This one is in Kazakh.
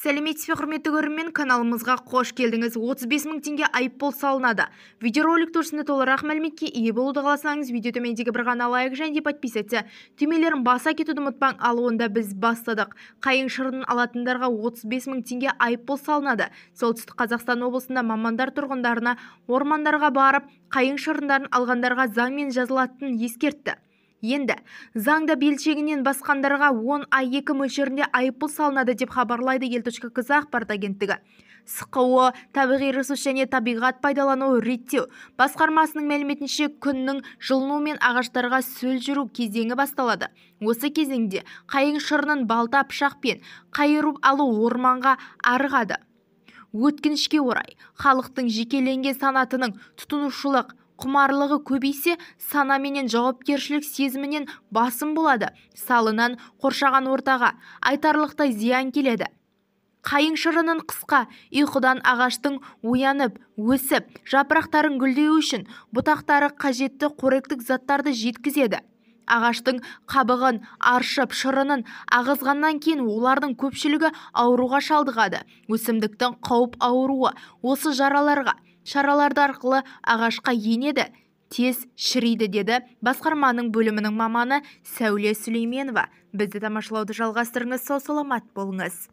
Сәлеметсіз бе, құрметті көрермен, каналымызға қош келдіңіз. 35 мың теңге айыппұл салынады. Видеоролик турасында толығырақ мәліметке ие болуды қаласаңыз, видео төмендегі бір ғана лайк және де подписаться түймелерін баса кетуді ұмытпаң. Ал онда біз бастадық. Қайың шырынын алатындарға 35 мың теңге айыппұл салынады. Солтүстік Қазақстан облысында мамандар тұрғындарына ормандарға барып, қайың шырындарын алғандарға заңмен жазылатынын ескертті. Енді заңда белшегінен басқандарға 10 ай 2 мөлшерінде айыппұл салынады деп хабарлайды ел.кз ақпарат агенттігі. СҚО табиғи ресурс және табиғат пайдалану реттеу басқармасының мәліметінше, күннің жылынуымен ағаштарға сөл жүру кезеңі басталады. Осы кезеңде қайың шырынын балта, пышақпен қайырып алу орманға арығады. Өткенішке орай, халықтың жекеленген санатының тұтынушылық құмарлығы көбейсе, сана менен жауапкершілік сезімінен басым болады. Салынан қоршаған ортаға айтарлықтай зиян келеді. Қайың шырынын қысқа ұйқыдан ағаштың оянып, өсіп, жапырақтарын гүлдеуі үшін бұтақтары қажетті қоректік заттарды жеткізеді. Ағаштың қабығын аршып, шырынын ағызғаннан кейін олардың көпшілігі ауруға шалдығады. Өсімдіктің қауіп ауруы осы жараларға шараларды арқылы ағашқа енеді, тез шіриді, деді басқарманың бөлімінің маманы Сәуле Сүлейменова. Бізді тамашалауды жалғастырыңыз, сау саламат болыңыз.